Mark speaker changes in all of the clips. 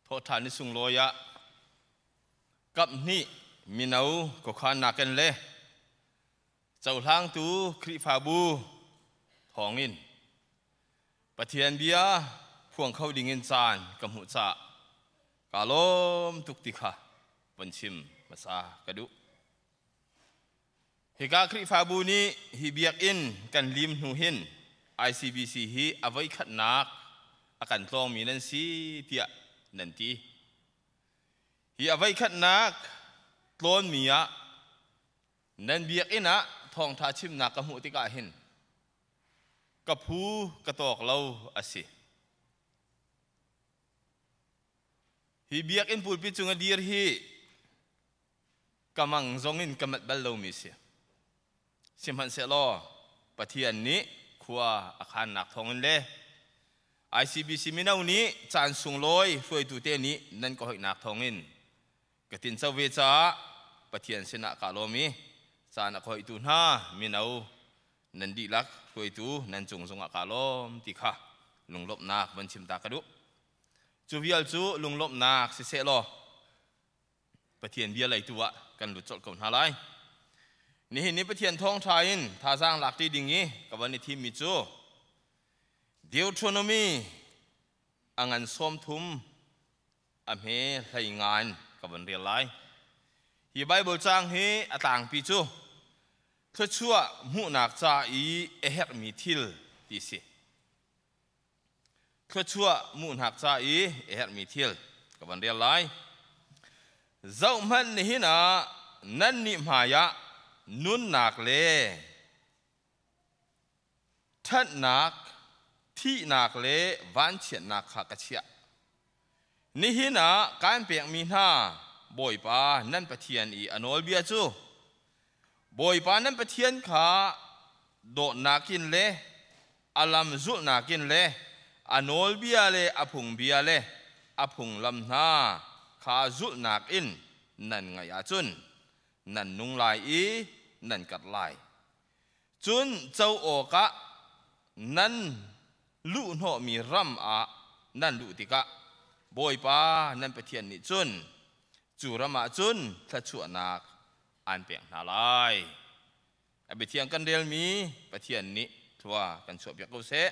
Speaker 1: Thawhṭhan ni sunglawi ah kaphnih mino khuakhannak in le cohlangtu Khrihfabu thawngin Pathian bia phuang kho dingin caan ka hmuh caah kaa lawm tuk ti kha von chim hmasa ka duh. Hika Khrihfabu nih hi biakinn kan lim hnu hin ICBC hi a voikhatnak a kan tlawngmi nan si tiah nan ti. Hi a voikhatnak tlawnmi ah nan biakinn ah thawngṭha chimnak ka hmuh tikah hin ka phu ka tawk lo a si. Hi biakinn pulpit cung a dir hi ka mang zong in ka manh bal lomi si. Sihmanhsehlaw Pathian nih khua a khannak thawngin le ICBC mino nih caan sunglawi hruaitu te nih nan ka hoihnak thawngin ka tinco ve caah Pathian sinah kaa lawm i caan a ka hoihtu hna mino nan dihlak hruaitu nan cung zongah kaa lawm ti kha lunglawmhnak van chim ta ka duh. Cu vial cu lunglawmhnak siseh law Pathian bia lei tu ah kan lut colh ko hna lai. Nihin ni Pathian thawngṭha in thazaang lak ṭi ding i ka van i thimmi cu Deuteronomy a ngan 30 a hme hlei ngan ka van rel lai. Hi Bible caang hi a tlangpi cu thluachuah hmuhnak ca i a herhmi thil ti si. Thluachuah hmuhnak ca i a herhmi thil ka van rel lai. Zohhmanh nihin ah nannih hmaiah nunnak le ṭhatnak, thihnak le vanchiatnak kha ka chiah. Nihin ah kaan pekmi hna Bawipa nan Pathian i a nawlbia cu Bawipa nan Pathian kha dawtnak in le a lam zulhnak in le a nawlbia le a phungbia le a phunglam hna kha zulhnak in nan ngaih ahcun nan nung lai i nan karh lai. Cun co awkah nan luhhnawhmi ram ah nan luh tikah Bawipa nan Pathian nih cun cu ram ah cun thluachuahnak aan pek hna lai. A biathiang kan relmi Pathian nih thlua kan chuahpiak ko seh.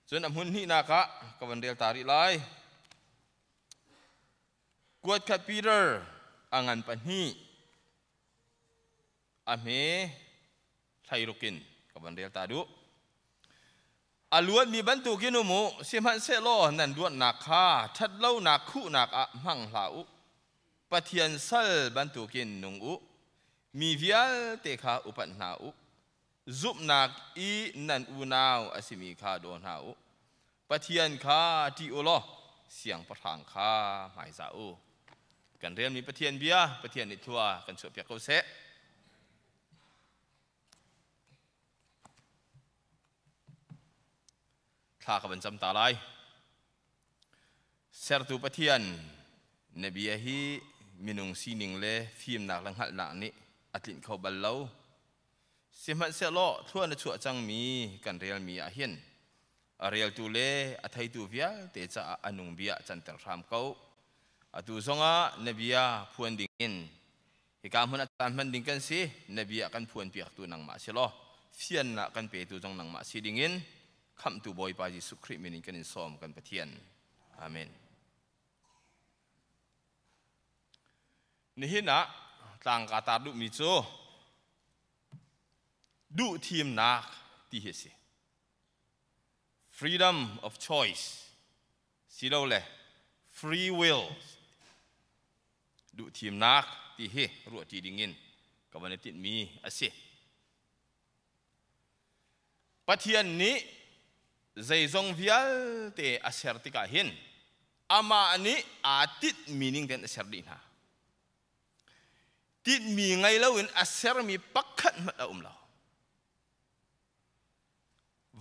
Speaker 1: Cun a hmun hnihnak ah ka van rel ta rih lai. Kuat khat Peter a ngan pahnih a hme 16 in ka van rel ta duh. A luatmi bantukin um u, sihmanhsehlaw nan luatnak kha ṭhatlonak khuhnak ah hmang hlah u. Pathian sal bantukin nung u. Mi vialte kha upat hna u. Zumhnak i nan unau a simi kha daw hna u. Pathian kha ṭih u law siangpahrang kha hmaizah u. Kan relmi Pathian bia Pathian nih thlua kan chuahpiak ko seh. Thla ka van cam ta lai. Sertu Pathian, na bia hi minung sining le fimnak le hngalhnak nih a tlinh kho bal lo. Sihmanhsehlaw thlua na chuah cangmi kan relmi ah hin a reltu le a theitu vialte caah a nung bia canter hram ko. Atu zongah na bia phuan dingin Hika hmun ah caan hman ding kan si. Na bia kan phuanpiaktu nangmah si law fiannak kan petu zong nangmah si dingin Khamhtu Bawipa Jesuh Khrih min in kan in sawm kan Pathian. Amen. Nihin ah tlang ka tar duhmi cu duhthimnak ti hi a si. Freedom of choice silole free will duhthimnak ti hi ruahṭi dingin ka van i tinhmi a si. Pathian nih zeizong vialte a ser tikah hin amah nih aa tinhmi ning tein a ser dih hna. Tinhmi ngei loin a sermi pakhat hmanh a um lo.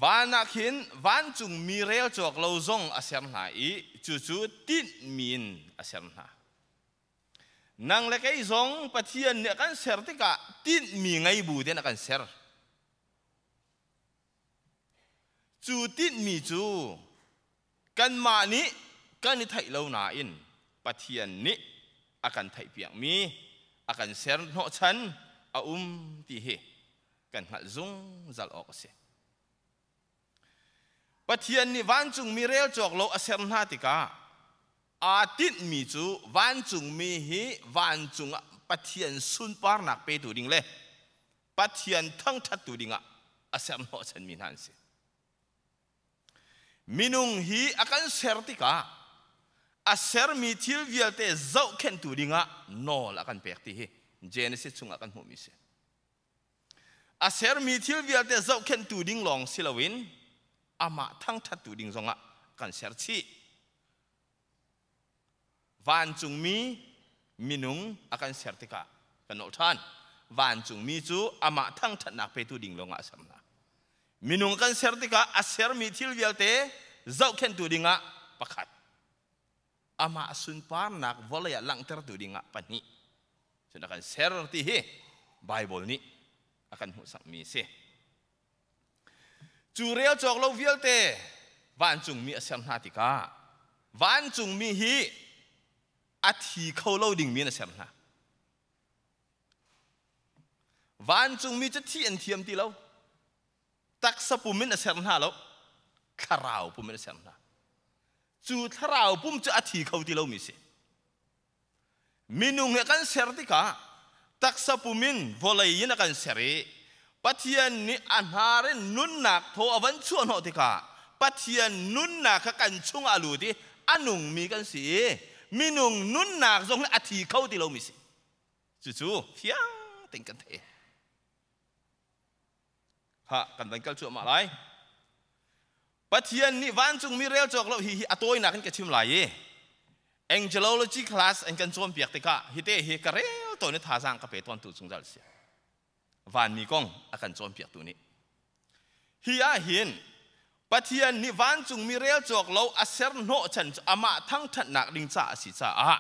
Speaker 1: Van ah khin vancung mi rel cawk lo zong a ser hna i cucu tinhmi in a ser hna. Nang le kei zong Pathian nih a kan ser tikah tinhmi ngei bu tein a kan ser. Cu tinhmi cu kanmah nih kan i theih lo nain Pathian nih a kan theihpiakmi, a kan ser hnawhchan a um ti hi kan hngalh zungzal awk a si. Pathian nih vancungmi rel cawk lo a ser hna tikah aa tinhmi cu vancungmi hi vancung ah Pathian sunparnak petu ding le Pathian thangṭhattu dingah a ser hnawhchanmi hna an si. Minung hi a kan ser tikah a sermi thil vialte zohkhenhtu dingah nawl a kan pek ti hi Genesis chungah kan hmuhmi si. A sermi thil vialte zohkhenhtu ding lawng si loin amah thangṭhattu ding zongah kan ser chih. Vancungmi minung a kan ser tikah kan nolh ṭhan. Vancungmi cu amah thangṭhatnak petu ding lawngah a ser hna. Minung kan ser tikah a sermi thil vialte zohkhenhtu dingah pakhat, amah sunparnak vawlei ah langhtertu dingah pahnih. Cun a kan ser ti hi Baibal nih a kan hmuhsakmi a si. Cu rel cawk lo vialte vancungmi a ser hna tikah vancungmi hi a thi kho lo dingmi in a ser hna. Vancungmi cu thi an thiam ti lo. Taksa pum in a ser hna lo. Thlarau pum in a ser hna. Cu thlarau pum cu a thi kho ti lomi si. Minung he kan ser tikah taksa pum in vawlei in a kan ser i Pathian nih a hnar in nunnak thaw a van chuahhnawh tikah Pathian nunnak kha kan chungah a lut i a nungmi kan si i minung nunnak zong hi a thi kho ti lomi si. Cucu fiang tein kan theih. Ha kan van kal cuahmah lai. Pathian nih vancungmi rel cawk lo hi hi a tawinak in ka chim lai i angelology class an kan cawnpiak tikah hite hi ka rel tawn i thazaang ka pe tawntu zungzal si. Vanmi kong a kan cawnpiaktu nih. Hi ah hin Pathian nih vancungmi rel cawk lo a ser hnawhchan cu amah thangṭhatnak ding caah a si caah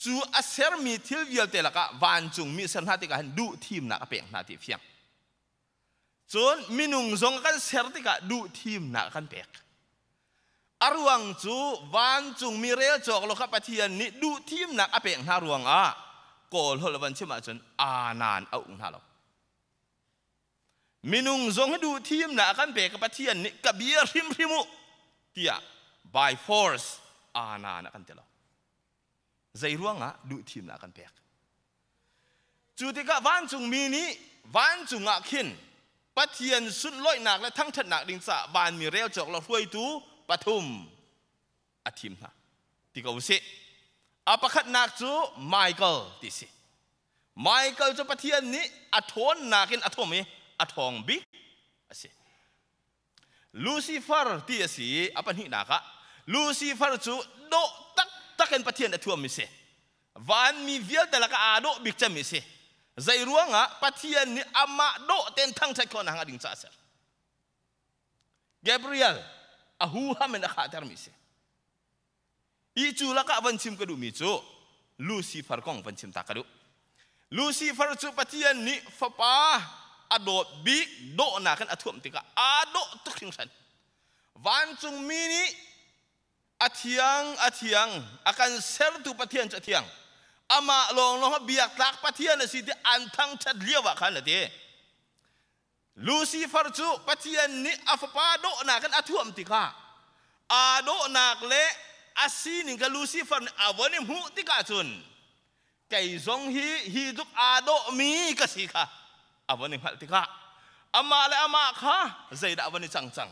Speaker 1: cu a sermi thil vialte lakah vancungmi a ser hna tikah hin duh thimnak a pek hna ti a fiang. Cun minung zong a kan ser tikah duh thimnak a kan pek. A ruang cu vancungmi rel cawk lo kha Pathian nih duh thimnak a pek hna ruangah Kawl holh van chim ahcun aanan a uk hna lo. Minung zong hi duh thimnak a kan pek Pathian nih ka bia hrimhrim u tiah by force aanan a kan ti lo. Zei ruangah duh thimnak a kan pek. Cu tikah vancungmi nih vancung ah khin Pathian sunlawihnak le thangṭhatnak ding caah vanmi rel cawk lo hruaitu pathum a thim hna ti ko usih. A pakhatnak cu Michael ti si. Michael cu Pathian nih a ṭhawnnak in a thawm i a ṭhawng bik a si. Lucifer ti a si i a pahnihnak ah Lucifer cu dawh taktak in Pathian a thuammi si. Vanmi vialte lakah aa dawh bik cemmi si. Zei ruangah Pathian nih amah dawh tein thangṭhat khawh nakhnga ding caah a ser. Gabriel a huham in a khahtermi si. I cu lakah van chim ka duhmi cu Lucifer kong van chim ta ka duh. Lucifer cu Pathian nih fapa a dawt bik dawhnak in a thuamh tikah aa dawh tuk hringhran. Vancungmi nih a thiang a thiang a kan sertu Pathian cu a thiang. Amah lawnglawng biak tlak Pathian a si ti an thangṭhat lio ah khan a ti. Lucifer cu Pathian nih a fapa dawhnak in a thuamh tikah aa dawhnak le a sining kha Lucifer nih a von i hmuh tikah cun kei zong hi hi tluk aa dawhmi ka si kha a von i hngalh tikah amah le amah kha zeidah a von i cang cang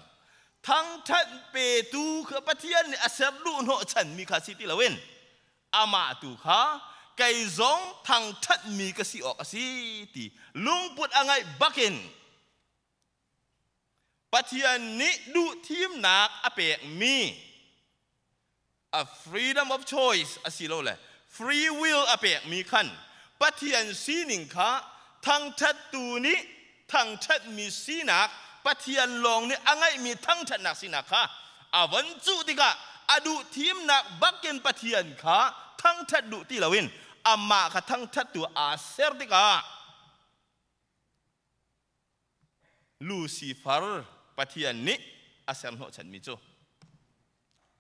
Speaker 1: thangṭhat petu kha Pathian nih a ser duh hnawhchanmi kha si ti loin amah tu kha kei zong thangṭhatmi ka si awk a si ti lungput a ngeih bakin Pathian nih duhthimnak a pekmi a freedom of choice asilole free will a pekmi khan Pathian sining kha thangṭhattu nih thangṭhatmi sinak Pathian lawng nih a ngeihmi thangṭhatnak sinak kha a von cuh tikah a duh thimnak bakin Pathian kha thangṭhat duh ti loin amah kha thangṭhattu aa ser tikah Lucifer Pathian nih a ser hnawhchanmi cu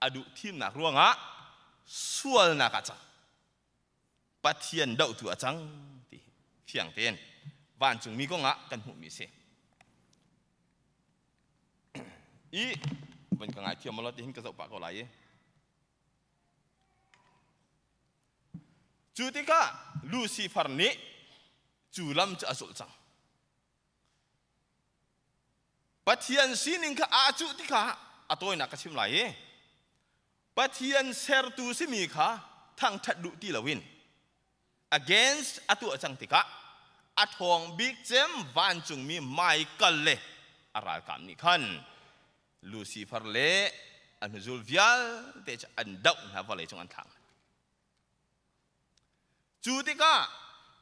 Speaker 1: A duh thimnak ruangah sualnak ah cang. Pathian dohtu a cang ti fiang tein vancungmi kongah kan hmuhmi a si. I van ka ngai thiam lo ti hin ka zoh pah ko lai i. Cu tikah Lucifer nih cu lam cu a zulh cang. Pathian sining kha aa cuh tikah a tawinak ka chim lai i Pathian sertu simi kha thangṭhat duh ti loin against a tuah cang tikah a ṭhawng bik cem vancungmi Michael le a ralkap nih khan Lucifer le a hnuzul vialte cu an doh hna vawlei cung an thlak hna. Cu tikah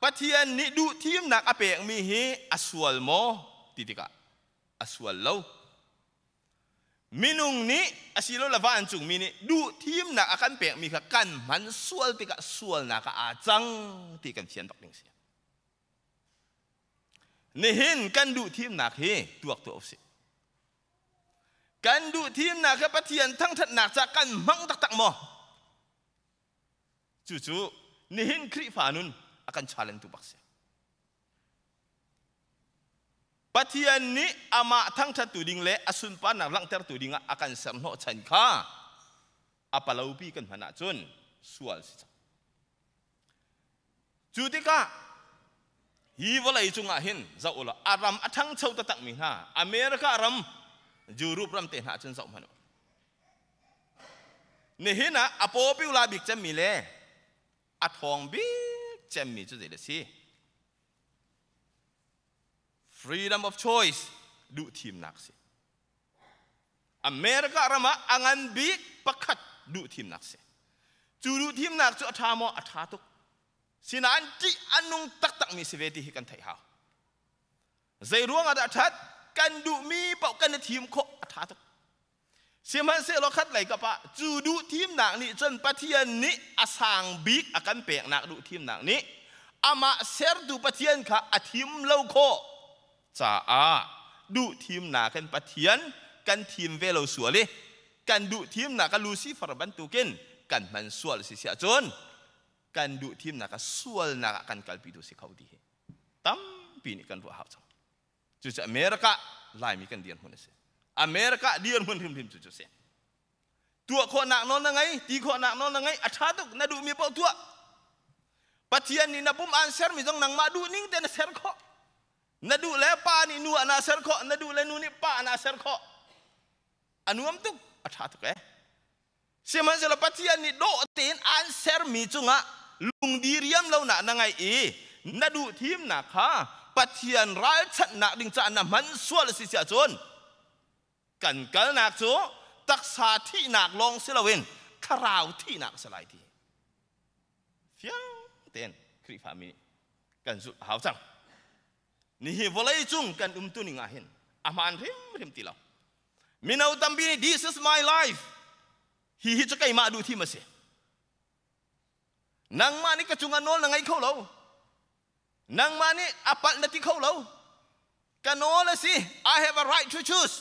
Speaker 1: Pathian nih duhthimnak a pekmi hi a sual maw ti tikah a sual lo. Minung nih asilole vancungmi nih duhthimnak a kan pekmi kha kan hman sual tikah sualnak ah aa cang ti kan fian bak ding si. Nihin kan duhthimnak hi tuak tuah usih. Kan duhthimnak hi Pathian thangṭhatnak caah kan hmang taktak maw? Cucu nihin Khrihfa nun a kan challenge tu bak si. Pathian nih amah thangṭhattu ding le a sunparnak langhtertu dingah a kan ser hnawhchan kha a palopi kan hman ahcun sual si cang. Cu tikah hi vawlei cungah hin zoh ulaw a ram a ṭhangcho taktakmi hna America ram, Europe ram te hna cun zoh hmanh u. Nihin ah a popular bik cemmi le a ṭhawng bik cemmi cu zei si? Freedom of choice, duhthimnak si. America ram ah a ngan bik pakhat duhthimnak si. Cu duhthimnak cu a ṭha maw? A ṭha tuk. Sinain ṭih a nung taktakmi si ve ti hi kan theih hau. Zei ruang ah dah ṭhat? Kan duhmi paoh kan i thim khawh a ṭha tuk. Sihmanhsehlaw khat lei kap ah cu duhthimnak nih cun Pathian nih a sang bik a kan peknak duhthimnak nih amah sertu Pathian kha a thim lo khawh caah duhthimnak in Pathian kan thim ve lo sual i kan duhthimnak a Lucifer bantukin kan hman sual si siah cun kan duhthimnak a sualnak ah kan kalpi tu si kho ti hi tampi nih kan ruah hau cang. Cucu America Laimi kan dirhmun a si. America dirhmun hrimhrim cu cu si. Tuah khawhnak nawl na ngei, ti khawhnak nawl na ngei, a ṭha tuk, na duhmi paoh tuah. Pathian nih na pum aan sermi zong nangmah duh ning te na ser khawh. Na duh le pa nih nu ah na ser khawh, na duh le nu nih pa ah na ser khawh. A nuam tuk, a ṭha tuk eh. Sihmanhsehlaw Pathian nih dawh tein aan sermi cungah lungdiriam lonak na ngeih i na duh thimnak kha Pathian ralchanhnak ding caah na hman sual a si si ahcun kan kalnak cu taksa thihnak lawng si loin thlarau thihnak a si lai ti fiang tein Khrihfami nih kan zulh a hau cang. Nihi vawlei cung kan umtu ning ah hin a hmaan hrimhrim ti lo. Mino tampi nih this is my life. Hi hi cu keimah duh thim a si. Nangmah nih ka cungah nawl na ngei kho lo. Nangmah nih a palh na ti kho lo. Ka nawl a si. I have a right to choose.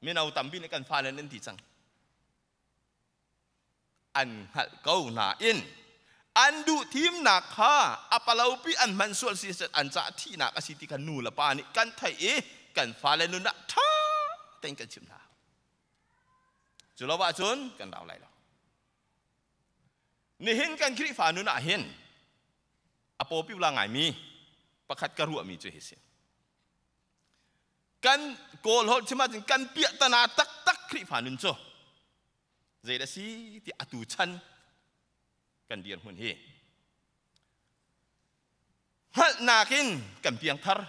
Speaker 1: Mino tampi nih kan fale nan ti cang. An hngalh ko nain an duh thimnak kha a palopi an hman sual si an caah thihnak a si ti kha nu le pa nih kan theih i kan fale nun ah ṭha tein kan chimh hna. Cu lo ahcun kan rau lai lo. Nihin kan Khrihfa nun ah hin a popular ngaimi pakhat ka ruahmi cu hi si. Kan Kawl holh chim ahcun kan piahtana taktak Khrihfa nun cu zei dah si ti atu chan kan dirhmun hi hngalhnak in kan piangthar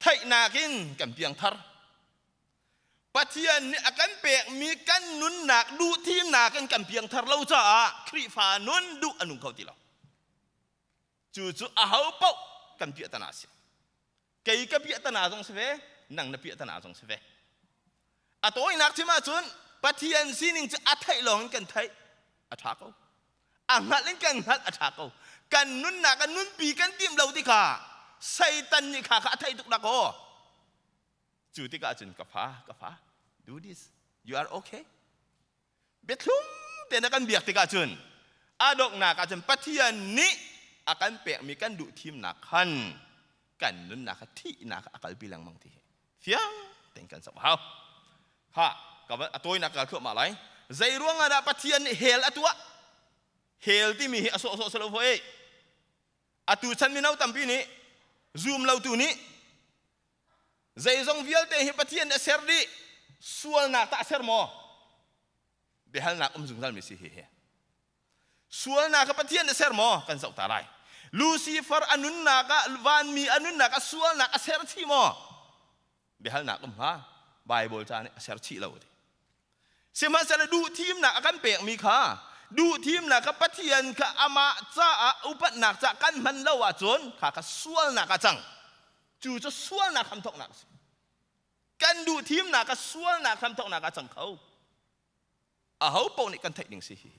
Speaker 1: theihnak in kan piangthar Pathian nih a kan pekmi kan nunnak duhthimnak in kan piangthar lo caah Khrihfa nun duh a nung kho ti lo. Cucu aho paoh kan piahtana a si. Kei ka piahtana zong si ve, nang na piahtana zong si ve. A tawinak chim ahcun Pathian sining cu a theih lawng in kan theih, a ṭha ko. A hngalh in kan hngalh, a ṭha ko. Kan nunnak a nunpi kan timh lo tikah Satan nih kha kha a theih tuk dak aw. Cu tikah cun ka fa, ka fa, do this, you are okay. Biathlum tein a kan biak tikah cun a donghnak ah cun Pathian nih a kan pekmi kan duh thimnak khan kan nunnak kha thihnak a kalpi lengmang ti hi fiang tein kan zoh hau. Kha ka van a tawinak ka thluahmah lai. Zei ruangah dah Pathian nih hell a tuah? Hell timi hi a sawhsawh si lo hoi. Atu chan mino tampi nih zum lotu nih zeizong vialte hi Pathian nih a ser dih sualnak tah a ser maw? Biahalnak um zungzal mi si hi hi. Sualnak kha Pathian nih a ser maw? Kan zoh ta lai. Lucifer a nunnak ah vanmi a nunnak ah sualnak a ser chih maw? Biahalnak um hnga. Bible ca nih a ser chih lo ti. Sihmanhsehlaw duhthimnak a kan pekmi kha duhthimnak kha Pathian kha amah caah upatnak caah kan hman lo ahcun kha kha sualnak a cang. Cu cu sualnak hramthawknak a si. Kan duhthimnak kha sualnak hramthawknak a cang kho. Aho paoh nih kan theih ding si hi.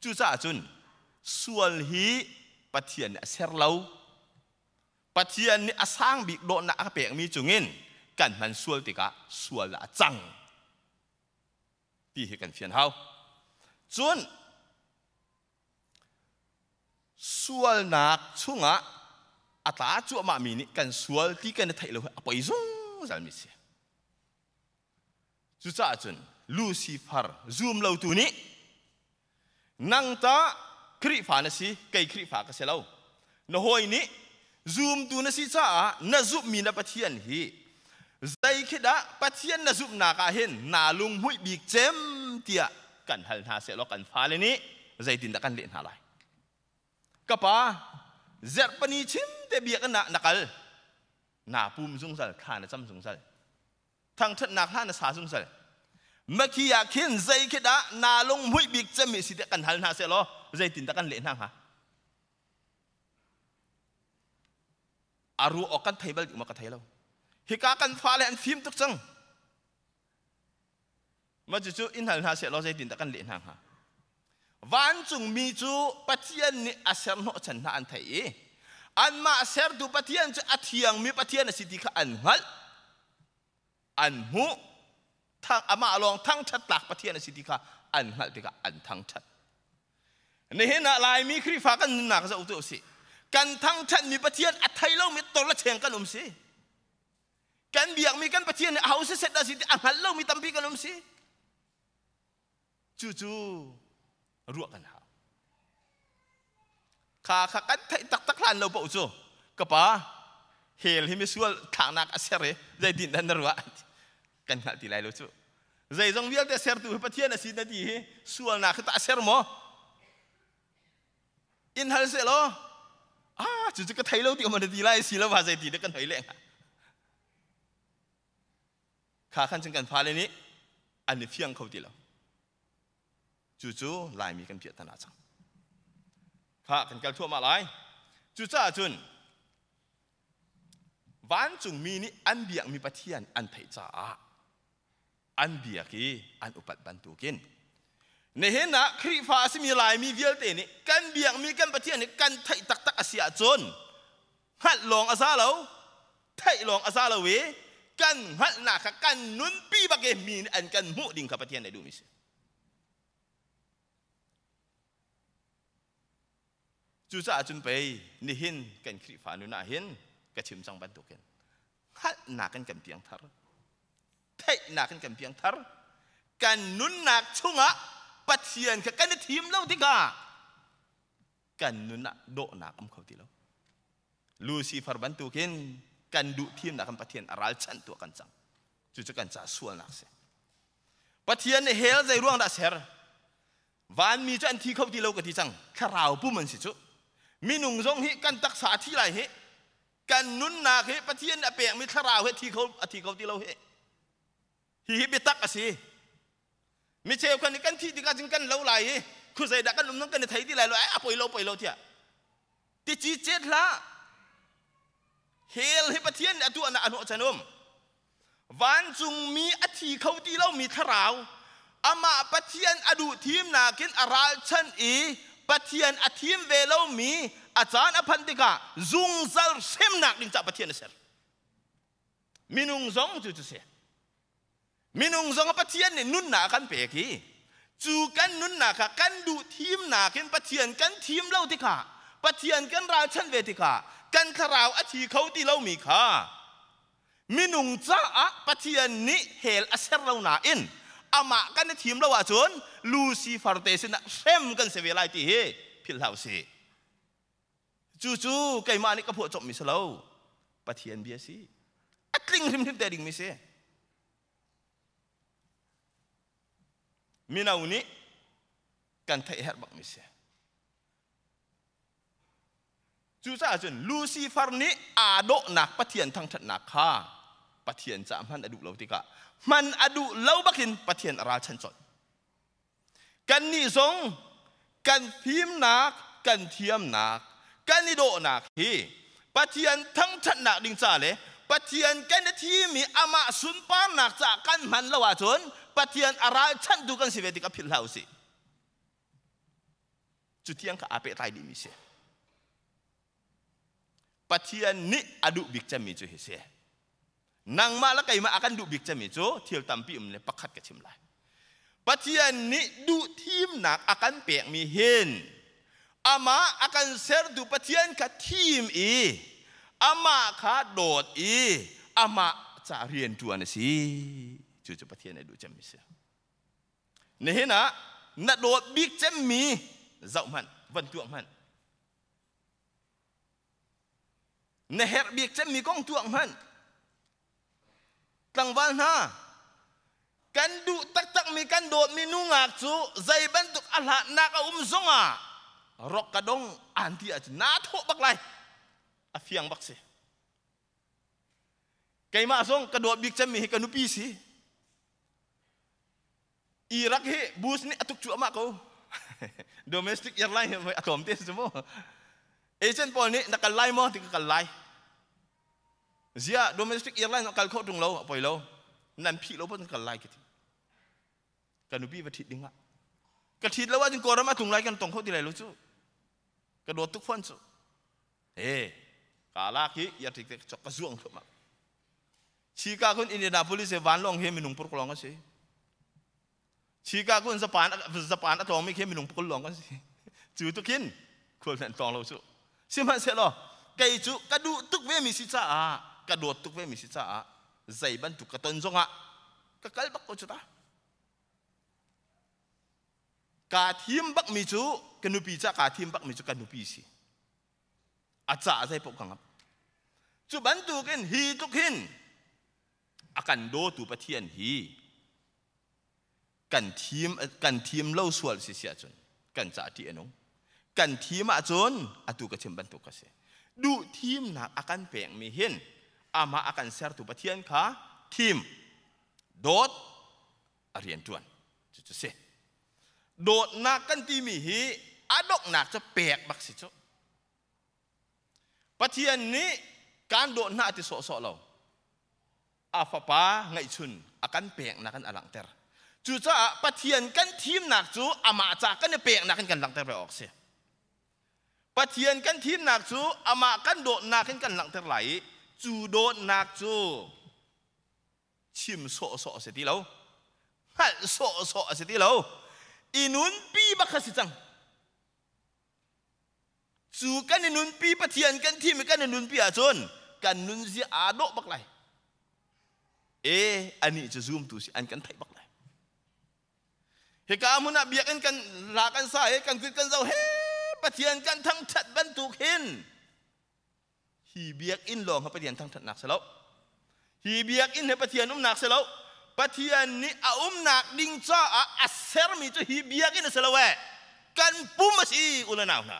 Speaker 1: Cucaah cun sual hi Pathian nih a ser lo. Pathian nih a sang bik dawtnak a pekmi cungin kan hman sual tikah sual ah a cang ti hi kan fian hau. Cun sualnak chungah a tla cuahmahmi nih kan sual ti kan i theih lo hi a poi zungzalmi si. Cucaah cun Lucifer zum lotu nih nang ta Khrihfa na si, kei Khrihfa ka si lo. Na hawi nih zumtu na si caah na zumhmi na Pathian hi zei khi dah Pathian na zumhnak ah hin naa lunghmuih bik cem tiah kan hal hna sehlaw kan fale nih zeitindah kan leh hna lai? Ka pa, zerhpani chim te biakinn ah na kal, naa pum zungzal, thla na cam zungzal. Thangṭhatnak hla na sa zungzal. Makhi ah khin zei khi dah naa lunghmuih bik cemmi si tiah kan hal hna seh law zeitindah kan leh hna hnga? A ruah awk kan thei bal ding maw ka thei lo. Hika kan fale an fim tuk cang. Mah cucu in hal hna seh law zeitindah kan leh hna hnga? Vancungmi cu Pathian nih a ser hnawhchan hna an theih i anmah sertu Pathian cu a thiangmi Pathian a si ti kha an hngalh. An hmuh. Amah lawng thangṭhat tlak Pathian a si ti kha an hngalh tikah an thangṭhat. Nihin ah Laimi Khrihfa kan nunnak zoh tu usih. Kan thangṭhatmi Pathian a thei lomi tor le cheng kan um si. Kan biakmi kan Pathian nih aho si set a si ti a hngal lomi tampi kan um si. Cucu ruah kan hau. Kha kha kan theih taktak hlan lo paoh cu ka pa hell hi misual thlaknak a ser i zeitin dah na ruah kan hngalh ti lai lo cu. Zeizong vialte sertu hi Pathian a si na ti hi sualnak hi tah a ser maw? In hal seh law ah cucu ka thei lo ti um na ti lai si lo va zeiti dah kan hoi leng Kha khan cun kan fale nih an i fiang kho ti lo. Cucu Laimi kan piah tana cang. Kha kan kal thuahmah lai. Cucaah cun vancungmi nih an biakmi Pathian an theih caah an biak i an upat bantukin nihin ah Khrihfa a simi Laimi vialte nih kan biakmi kan Pathian nih kan theih taktak a si ahcun hngalh lawng a za lo theih lawng a za lo i kan hngalhnak kha kan nunpi bak i mi nih an kan hmuh ding kha Pathian nih duhmi si. Cucaah cun pei nihin kan Khrihfa nun ah hin ka chim cang bantukin hngalhnak in kan piangthar theihnak in kan piangthar kan nunnak chungah Pathian kha kan i thim lo tikah kan nun ah dawhnak um kho ti lo. Lucifer bantukin kan duh thimnak kan Pathian a ralchanh tuah kan cang. Cucu kan caah sualnak si. Pathian nih hell zei ruang dah ser? Vanmi cu an thi kho ti lo ka ti cang. Thlarau pum an si cu. Minung zong hi kan taksa a thi lai hi. Kan nunnak hi Pathian nih a pekmi thlarau hi thi kho a thi kho ti lo hi. Hihi biatak a si. Mi cheukhat nih kan thih tikah cun kan lo lai i khuazei dah kan um nang kan i thei ti lai lo ai a poi lo poi lo tiah tici cet hlah. Hell hi Pathian nih a tuahnak a hnawh chan um. Vancungmi a thi kho ti lomi thlarau amah Pathian a duh thimnak in a ralchanh i Pathian a thim ve lomi a caan a phanh tikah zungzal hremnak ding caah Pathian a ser. Minung zong cu cu si. Minung zong Pathian nih nunnak a kan pek i cu kan nunnak kha kan duh thimnak in Pathian kan thim lo tikah, Pathian kan ralchanh ve tikah kan thlarau a thi kho ti lomi kha minung caah Pathian nih hell a ser lo nain amah kan i thim lo ahcun Lucifer te sinah hrem kan si ve lai ti hi philh hlah usih. Cucu keimah nih ka phuah cawpmi si lo. Pathian bia si. A tling hrimhrim te dingmi si. Mino nih kan theih herh bakmi si. Cucaah cun Lucifer nih aa dawhnak Pathian thangṭhatnak kha Pathian caah hman a duh lo tikah hman a duh lo bakin Pathian a ralchan colh. Kannih zong kan fimnak, kan thiamnak, kan i dawhnak hi Pathian thangṭhatnak ding ca le Pathian kan i thim i amah sunparnak caah kan hman lo ahcun Pathian a ralchanhtu kan si ve tikah philh hlah usih. Cu tiang kha aa pehtlai dihmi si. Pathian nih a duh bik cemmi cu hi si. Nangmah le keimah a kan duh bik cemmi cu thil tampi um le pakhat ka chim lai. Pathian nih duh thimnak a kan pekmi hin amah a kan sertu Pathian kha thim i amah kha dawt i amah ca rian ṭuan a si. Cucu Pathian nih a duh cemmi si. Nihin ah na dawt bik cemmi zoh hmanh, van tuah hmanh. Na herh bik cemmi kong tuak hmanh. Tlangval hna, kan duh taktakmi kan dawtmi nungak cu zei bantuk a hlatnak a um zongah rok ka dong an ti ahcun naa thawh bak lai. A fiang bak si. Keimah zong ka dawt bik cemmi hi ka nupi si. Iraq hi Bush nih a tuk cuahmah ko. Domestic airline hi a tlawm te si mu. Agent pawl nih na kal lai maw ti ka kal lai. Zia domestic airline kal khawh tung lo a poi lo. Nan phih lo pon kal lai ka ti. Ka nupi va ṭhit ding ah. Ka ṭhit lo ahcun Kawlram a tlung lai kan tong kho ti lai lo cu. Ka dawt tuk fawn cu. E ka lak hi ya tik te chok ka zuang thluahmah. Chika kun Indianapolis he vanlawng he minung purk lawng a si. Chika kun Japan Japan a tlawngmi khi minung pukul lawng kan si. Cu tukin khual hmenh tlawng lo cu. Sihmanhsehlaw kei cu ka duh tuk ve mi si caah ka dawt tuk ve mi si caah zei bantuk ka ton zongah ka kal bak ko cu ta. Kaa thim bakmi cu ka nupi ca kaa thim bakmi cu ka nupi si. A ca zei paoh ka ngap. Cu bantukin hi tluk hin a kan dawtu Pathian hi kan thim kan thim lo sual si si ahcun kan ca ṭih a nung. Kan thim ahcun atu ka chim bantuk ka si. Duh thimnak a kan pekmi hin amah a kan sertu Pathian kha thim, dawt, a rian ṭuan. Cucu si. Dawtnak kan timi hi a donghnak cu pek bak si cu. Pathian nih kan dawt hna ti sawhsawh lo. A fapa ngeihchun a kan peknak in a langhter. Cucaah Pathian kan thimnak cu amah ca kan i peknak in kan langhter ve awk si. Pathian kan thimnak cu amah kan dawtnak in kan langhter lai i cu dawtnak cu chim sawhsawh a si ti lo. Hngalh sawhsawh a si ti lo. I nunpi bak kha si cang. Cu kan i nunpi Pathian kan thim i kan i nunpi ahcun kan nunzia aa dawh bak lai. E anih cu zumtu si an kan theih bak lai. Hika hmun ah biakinn kan la kan sa i kan kut kan zo he Pathian kan thangṭhat bantuk hin hi biakinn lawng hi Pathian thangṭhatnak si lo. Hi biakinn hi Pathian umnak si lo. Pathian nih a umnak ding caah a sermi cu hi biakinn a si lo ee. Kan pum a si u le nau hna.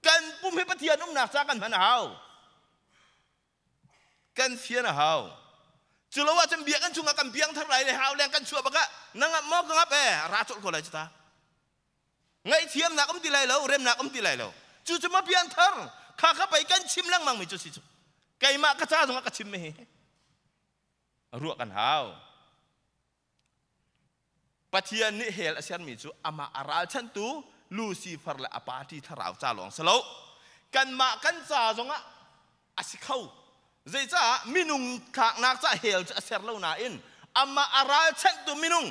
Speaker 1: Kan pum hi Pathian umnak ca kan hman a hau. Kan fian a hau. Cu lo ahcun biakinn chungah kan piangthar lai le hau leng kan chuah bak ah na ngap maw ka ngap ee ra colh ko lai cu ta. Ngaihthiamnak um ti lai lo, remnak um ti lai lo. Cu cu ma pianthar kha kha pei kan chim lengmang mi cu si cu. Keimah ka ca zongah ka chim mi hi. Ruah kan hau. Pathian nih hell a sermi cu amah a ralchanhtu Lucifer le a party thlarau ca lawng si lo. Kanmah kan ca zongah a si kho. Zeicah minung thlaknak ca hell cu a ser lo nain Amah a ralchanhtu minung,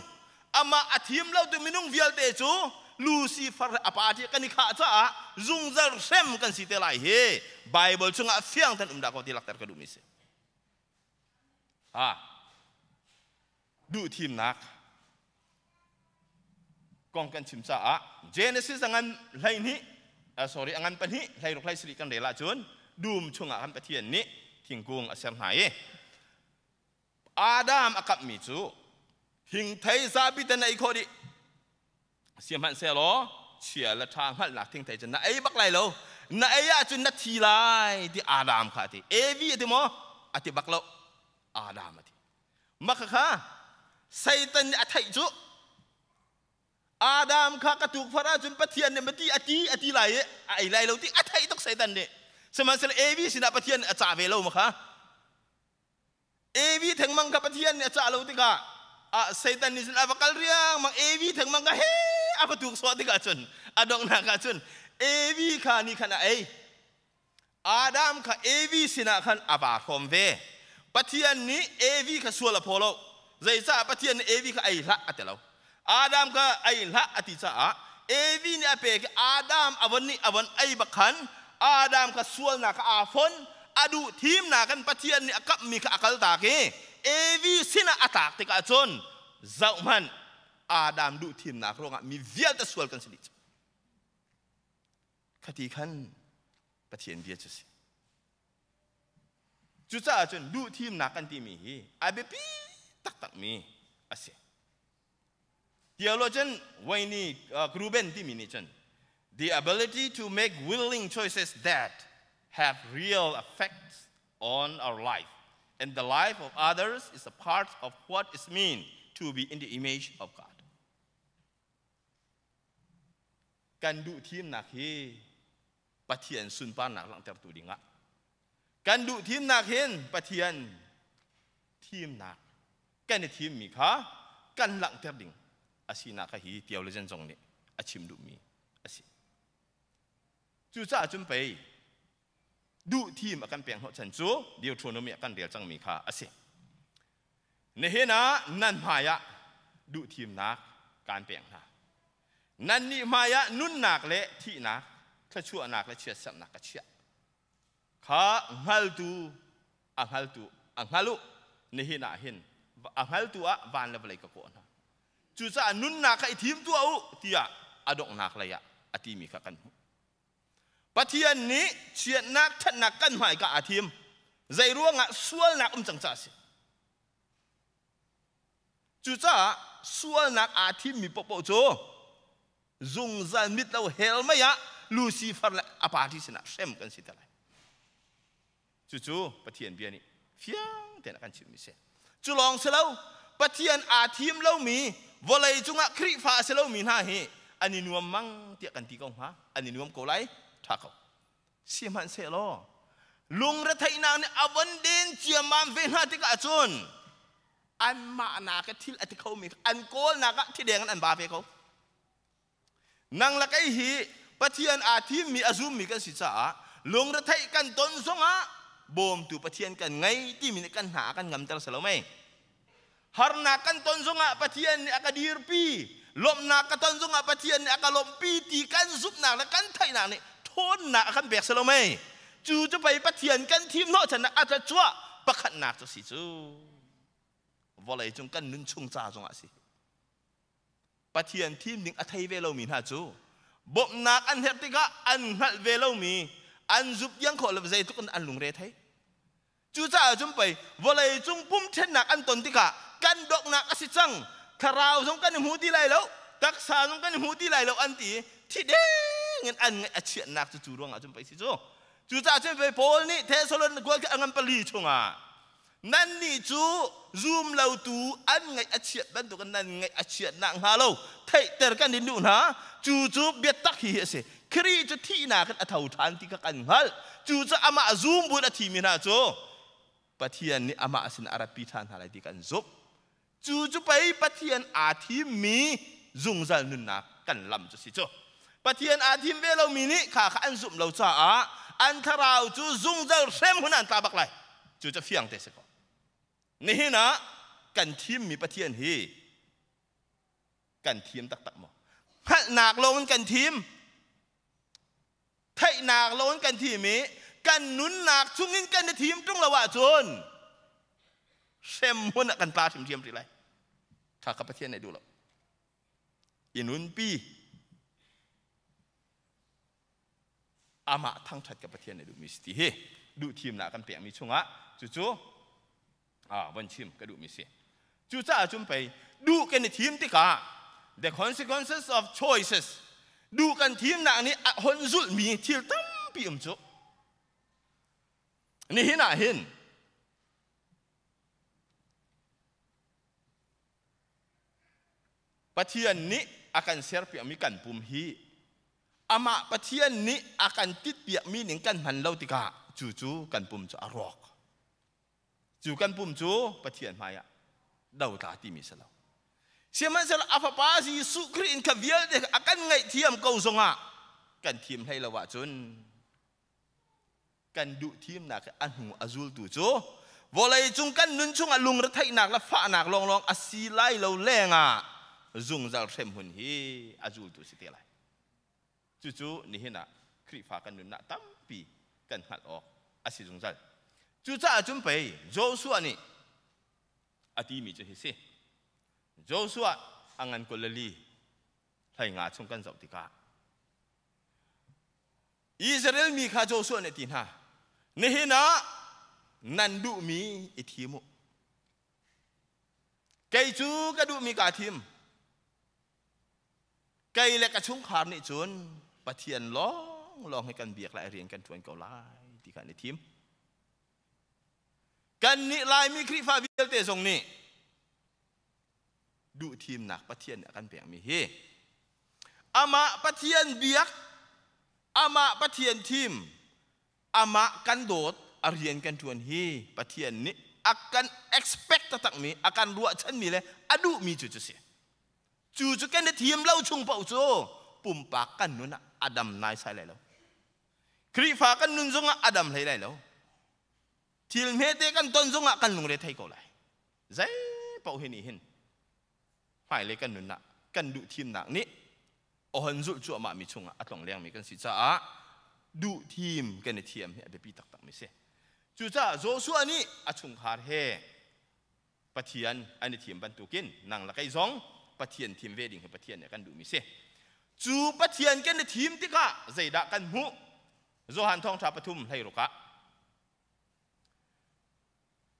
Speaker 1: amah a thim lotu minung vialte cu Lucifer a party kan i khah caah zungzal hrem kan si te lai hi Bible chungah fiang ten um dah ko ti lakter ka duhmi si. Ha. Duhthimnak kong kan chim caah Genesis a ngan 12, sorry, a ngan 2 16 17 kan rel ahcun dum chungah khan Pathian nih thingkung a ser hna i Adam a kamhmi cu thingthei zapi te na ei khawh dih, sihmanhsehlaw chia le ṭha hngalhnak thingthei cu na ei bak lai lo, na ei ahcun na thi lai ti Adam kha a ti. Evi a ti maw? A ti bak lo. Adam a ti. Mah kha Satan nih a theih cu Adam kha ka tukforh ahcun Pathian nih mati a ti a ti lai i a ei lai lo ti a theih tuk Satan nih. Sihmanhsehlaw Evi sinah Pathian nih a cah ve lo ma kha. Evi thengmang kha Pathian nih a cah lo tikah ah Satan nih cun a va kal riangmang. Evi thengmang kha he a va tuk sawh tikah cun a donghnak ah cun Evi kha nih khan a ei. Adam kha Evi sinah khan a vaa hrawm ve. Pathian nih Evi kha sual a phaw lo. Zeicah? Pathian nih Evi kha ei hlah a ti lo. Adam kha ei hlah a ti caah Evi nih a pek i Adam a von nih a von ei bak khan Adam kha sualnak kha aa fon. A duh thimnak in Pathian nih a kamhmi kha a kaltak i Evi sinah a tlak tikah cun, zohhmanh, Adam duh thimnak ruangah mi vialte sual kan si dih. Khati khan Pathian bia cu si. Cucaah cun duhthimnak kan timi hi a biapi taktakmi a si. Theologian Wayne Grudem timi nih cun, "The ability to make willing choices that have real effects on our life and the life of others is a part of what it means to be in the image of God." Kan duhthimnak hi Pathian sunparnak langhtertu dingah, kan duh thimnak hin Pathian thimnak kan i thimmi kha kan langhter ding a sinak kha hi theologian zong nih a chim duhmi a si. Cucaah cun pei duh thim a kan pek hnawhchan cu Deuteronomy ah kan rel cangmi kha a si. Nihin ah nan hmai ah duh thimnak kaan pek hna. Nannih hmaiah nunnak le thihnak, thluachuahnak le chiatserhnak ka chiah. Kha hngaltu a hngaltu a hngal u. Nihin ah hin a hngaltu ah van le vawlei ka kawh hna. Cucaah nunnak kha i thim tuah u tiah a donghnak lei ah a timi kha kan hmuh. Pathian nih chiatnak ṭhatnak kan hmaika aa thim. Zei ruangah? Sualnak um cang caah a si. Cucaah sualnak aa thimmi paohpaoh cu zungzal mit lo hell mei ah Lucifer le a party sinah hrem kan si te lai. Cucu Pathian bia nih fiang tein a kan chimhmi si. Cu lawng si lo, Pathian aa thim lomi vawlei cungah Khrihfa a si lomi hna hi an i nuam mang tiah kan ti ko hnga. An i nuam ko lai, ṭha ko. Sihmanhsehlaw lungretheihnak nih a von den ciammam ve hna tikah cun anmah nak i thil a ti khomi an kawlnak ah thideng in an ba ve ko. Nang le kei hi Pathian aa thimmi, a zummi kan si caah lungretheih kan ton zongah bawmtu Pathian kan ngei timi nih kan hna a kan ngamter si lo mei? Harnak kan ton zongah Pathian nih a ka dirpi, lawmhnak ka ton zongah Pathian nih a ka lawmhpi ti kan zumhnak le kan theihnak nih ṭhawnnak a kan pek si lo mei? Cu cu pei Pathian kan thim hnawhchannak a tlacuah pakhatnak cu si cu. Vawlei cung kan nun chung ca zongah a si. Pathian thim ding a thei ve lomi hna cu bawmhnak an herh tikah an hngalh ve lomi an zup diang khawh lo, zeitluk in an lungre thei. Cucaah cun pei vawlei cung pum ṭhennak an ton tikah kan donghnak a si cang, thlarau zong kan i hmu ti lai lo, taksa zong kan i hmu ti lai lo an ti i thi deng in an ngaih a chiatnak cu cu ruangah cun pei si cu. Cucaah cun pei Paul nih Thessalon kual a ngan pali chungah, nannih cu zum lotu an ngaih a chiat bantukin nan ngaih a chiat nakhnga lo theihter kan in duh hna. Cu cu biatak hi a si: Khrih cu thihnak in a tho ṭhan ti kha kan hngalh. Cu cu amah zum buin a thimi hna cu Pathian nih amah sin a ratpi ṭhan hna lai ti kan zumh. Cu cu pei Pathian aa thimmi zungzal nunnak kan lam cu si cu. Pathian aa thim ve lomi nih kha kha an zumh lo caah an thlarau cu zungzal hrem hun an tla bak lai. Cu cu fiang te si ko. Nihin ah kan thimmi Pathian hi kan thim taktak maw? Hngalhnak lawng in kan thim. Theihnak lawng in kan thim i kan nunnak chungin kan i thim ṭung lo ahcun hrem hmun ah kan tla hrimhrim rih lai. Tha ka Pathian nih duh lo. I nunpi amah thangṭhat ka Pathian nih duhmi si ti hi duh thimnak kan pekmi chungah cucu von chim ka duhmi si. Cucaah cun pei duh kan i thim tikah the consequences of choices duh kan thimnak nih a hon zulhmi thil tampi um cu. Nihin ah hin Pathian nih a kan serpiakmi kan pum hi amah Pathian nih a kan titpiakmi ning kan hman lo tikah cu cu kan pum cu a rawk. Cu kan pum cu Pathian hmaiah dotla timi si lo. Sihmanhsehlaw a fapa Jesuh Khrih in kha vialte a kan ngaihthiam ko zongah kan thim hlei lo ahcun kan duh thimnak a hnu a zultu cu vawlei cung kan nun chungah lungretheihnak le fahnak lawnglawng a si lai lo lengah zungzal hremhmun hi a zultu si te lai. Cucu nihin ah Khrihfa kan nunnak tampi kan hngalh awk a si zungzal. Cucaah cun pei Joshua nih a timi cu hi si. Joshua a ngan 22 hlei nga chung kan zoh tikah Israel mi kha Joshua nih a ti hna, nihin ah nan duhmi i thim u. Kei cu ka duhmi kaa thim. Kei le ka chungkhar nih cun Pathian lawnglawng hi kan biak lai, rian kan ṭuan ko lai ti kha an i thim. Kannih Laimi Khrihfa vialte zong nih duhthimnak Pathian nih a kan pekmi hi amah Pathian biak, amah Pathian thim, amah kan dawt, a rian kan ṭuan hi Pathian nih a kan expect taktakmi, a kan ruahchanmi le a duhmi cu cu si. Cu cu kan i thim lo chung paoh cu pumpak kan nun ah a dam naisai lai lo. Khrihfa kan nun zongah a dam hlei lai lo. Thil hmete kan ton zongah kan lungre thei ko lai. Zei paoh hi nih hin hmailei kan nun ah kan duh thimnak nih ohon zulh cuahmah mi chungah a tlong lengmi kan si caah duh thim kan i thiam hi a biapi taktak mi si. Cucaah Joshua nih a chungkhar he Pathian an i thim bantukin nang le kei zong Pathian thim ve ding hi Pathian nih a kan duhmi si. Cu Pathian kan i thim tikah zeidah kan hmuh? Johan thawngṭha pathum 16 ah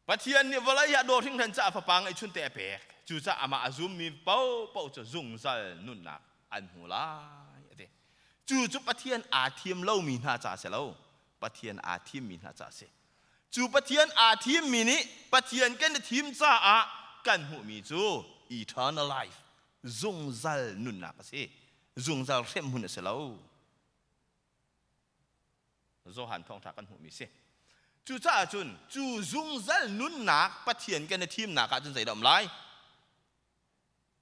Speaker 1: Pathian nih vawlei ah dawt hringhran caah fapa ngeihchunte a pek. Cucaah amah a zummi paohpaoh cu zungzal nunnak an hmu lai a ti. Cu cu Pathian aa thim lomi hna ca si lo, Pathian aa thimmi hna ca a si. Cu Pathian aa thimmi nih Pathian kan i thim caah kan hmuhmi cu eternal life, zungzal nunnak a si. Zungzal hremhmun a si lo. Johan thawngṭha kan hmuhmi si. Cucaah cun cu zungzal nunnak Pathian kan i thimnak ah cun zeidah um lai?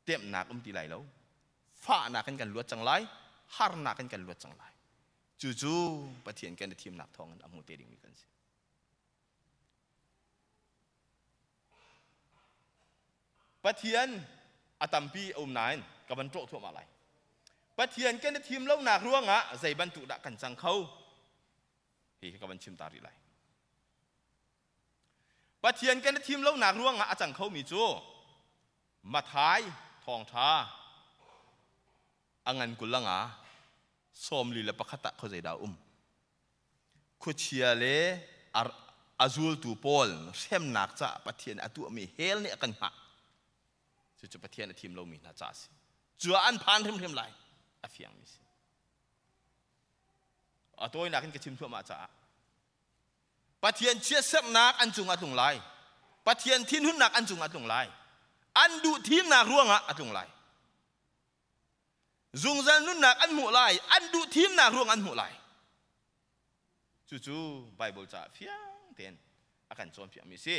Speaker 1: Temhnak um ti lai lo. Fahnak in kan luat cang lai. Harnak in kan luat cang lai. Cucu Pathian kan i thimnak thawngin a hmu te dingmi kan si. Pathian a tampi a um nain ka van ṭawh thuahmah lai. Pathian kan i thim lonak ruangah zei bantuk dah kan cang kho? Hi ka van chim ta rih lai. Pathian kan i thim lonak ruangah a cang khomi cu Mathai thawngṭha a ngan 25 41 ah khuazei dah a um? Khuachia le a zultu pawl hremnak caah Pathian a tuahmi hell nih a kan hngah. Cucu Pathian a thim lomi hna ca a si. Cu ah an phan hrimhrim lai. A fiangmi si. A tawinak in ka chim thluahmah caah Pathian chiatserhnak an cungah tlung lai. Pathian thinhunnak an cungah tlung lai. An duh thimnak ruangah a tlung lai. Zungzal nunnak an hmuh lai, an duh thimnak ruang an hmuh lai. Cucu Bible caah fiang tein a kan cawnpiakmi a si.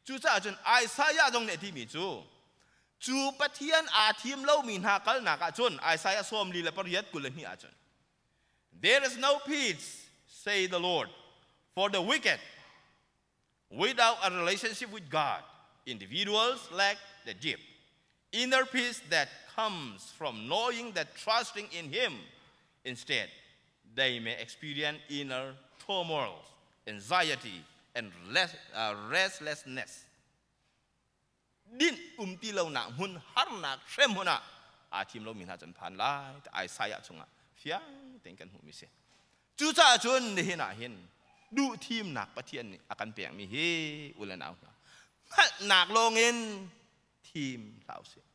Speaker 1: Cucaah cun Isaiah zong nih a timi cu, cu Pathian aa thim lomi hna kalnak ah cun Isaiah 48 22 ah cun There is no peace, say the Lord, for the wicked without a relationship with God. Individuals lack the deep inner peace that comes from knowing that trusting in Him. Instead, they may experience inner turmoil, anxiety, and restlessness. Din um ti lo nak hmun harnak hrem hmun ah aa thim lomi hna can phan lai Isaiah chungah fiang tein kan hmuhmi si. Cucaah cun nihin ah hin duh thimnak Pathian nih a kan pekmi hi u le nau hna hngalhnak lawngin thim hlah usih.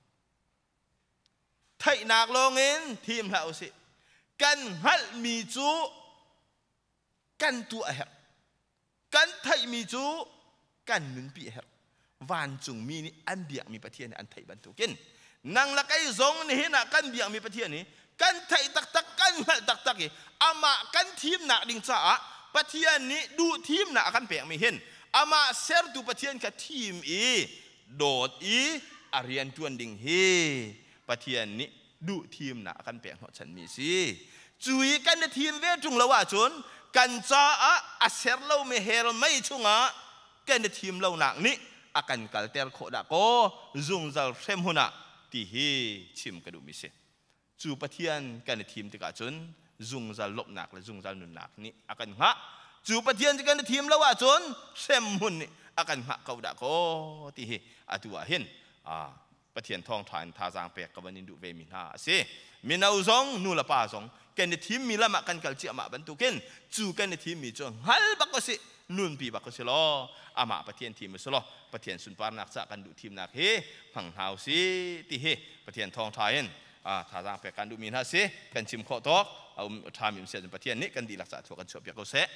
Speaker 1: Theihnak lawngin thim hlah usih. Kan hngalhmi cu kan tuah a herh. Kan theihmi cu kan nunpi a herh. Vancungmi nih an biakmi Pathian nih an theih bantukin nang le kei zong nihin ah kan biakmi Pathian hi kan theih taktak, kan hngalh taktak i amah kan thimnak ding caah Pathian nih duh thimnak a kan pekmi hin amah sertu Pathian kha thim i dawt i a rian ṭuan ding hi Pathian nih duh thimnak a kan pek hnawhchanmi a si. Cu i kan i thim ve ṭung lo ahcun kan caah a ser lomi hell mei chungah kan i thim lonak nih a kan kalter khawh dah kaw zungzal hremhmun ah ti hi chim ka duhmi si. Cu Pathian kan i thim tikah cun zungzal lawmhnak le zungzal nunnak nih a kan hngah. Cu Pathian cu kan i thim lo ahcun hremhmun nih a kan hngah ko dah kaw ti hi atu ah hin Pathian thawngṭha in thazaang pek ka van in duh vemi hna a si. Mino zong nu le pa zong kan i thimmi lam ah kan kal ciahmah bantukin cu kan i thimmi cu hngal bak u sih, nunpi bak u si law amah Pathian thim u si law Pathian sunparnak caah kan duh thimnak hi hmang hna u sih ti hi Pathian thawngṭha in thazaang pek kan duhmi hna si. Kan chim khawh tawk a um ṭhami um si ahcun Pathian nih kan dihlak caah thua kan chuahpiak ko seh.